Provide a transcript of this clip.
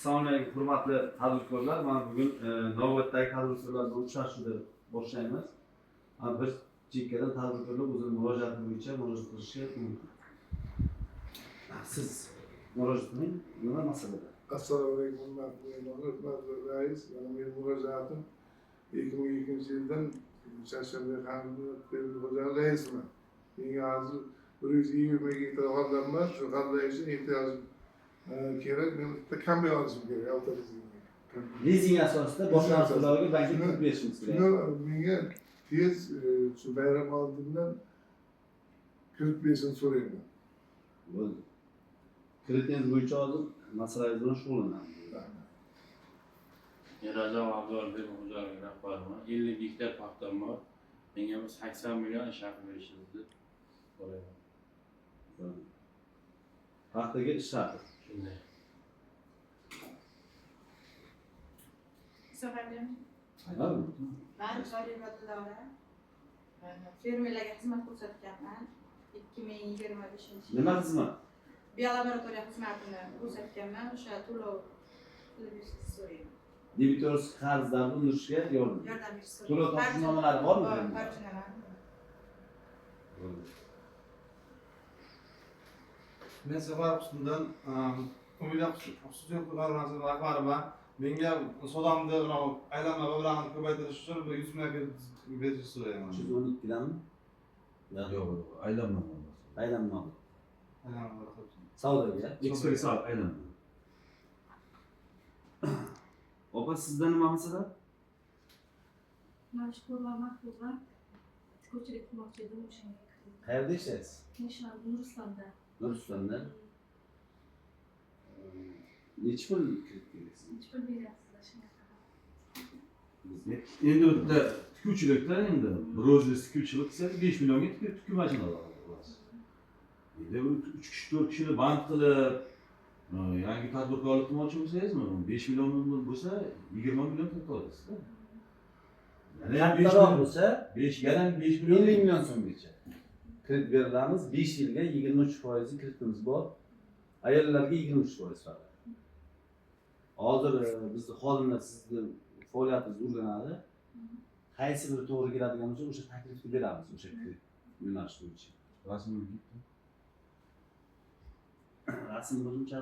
Assalomu alaykum, hurmatli tadbirkorlar. Mana bugun navbatdagi tadbirkorlar bilan uchrashuvni boshlaymiz. Mana bir chekkadan tadbirkorlar o'zini murojaati bo'yicha murojaat qilishi mumkin. Siz murojaat qiling, nima masalada? Assalomu alaykum, hurmatli mehmonlar, hurmatli rais. Mana meni murojaatim 2002-yildan Charshanba xo'jalik raisiman. Menga hozir 120 gektar g'allam bor, shu g'alla uchun ehtiyojim kerak. Men bitta kombay olishim kerak, avtolizing. Lizing asosida boshlang'ich to'loviga bankka kredit berishimiz kerak. Shuni menga tez shu bayram oldidan kredit berishini so'rayman. Bo'ldi. Kreditingiz bo'yicha hozir masalangiz bilan shug'ullanamiz. Men Rajab Abdulla fermer xo'jaligi rahbariman. 50 gektar paxtam bor. Menga bir 80 million ish haqi berishingizni so'rayman. Bo'ldi. Paxtaga ish haqi. Shunday. So'rayman. Ha, Man G'arib Dildora. Fermerlarga xizmat ko'rsatganman. 2025 Nima xizmat? Biolaboratoriya xizmatini ko'rsatganman. O'sha to'lov qilib berishni so'rayman. Debitorsiz qarzlarni undirishga yordam. Yordam berishni so'rayman. To'lov topshirnomalari bormi? Bor, topshirnomalari. Bo'ldi. Men Safar Husniddin, Umida xususiy korxonasi rahbariman. Menga sodamni aylanma mablag'ini ko'paytirish uchun bir 100 million kredit berishni so'rayman. 312 danmi? Yo'q, yo'q, aylanma. Aylanma. Aylanma mablag'i uchun. Savdoga. Ekspress aylanma. Opa, sizda nima masala? Mashhur va Mahbuba tikuvchilik qilmoqchi edim, o'shanga kredit. Qayerda ishlaysiz? Nishon Nuristonda. Nuristonda. Nechi pul kredit kerak sizga? Nechi pul berasizlar shunga qarab? Endi bitta tikuvchilikda endi bir o'zingiz tikuvchilik qilsangiz 5 millionga tikuv mashinalari olasiz. Endi bu 3 kishi, 4 kishini band qilib, yangi tadbirkorlik qilmoqchi bo'lsangizmi, 5 million bo'lsa 20 million kredit olasiz-da. Yana ham 5 Kattaroq million, bo'lsa 5 yana ham 5 million. 50 million so'mgacha kredit berilamiz. 5 yilga 23% kreditimiz bor. Ayollarga 23% faqat. Hozir bizni xodimlar sizni faoliyatingizni o'rganadi. Qaysi biri to'g'ri keladigan bo'lsa, o'sha taklifni beramiz, o'sha kredit yo'nalishi bo'yicha. Rasmiy Rasm bo'yicha.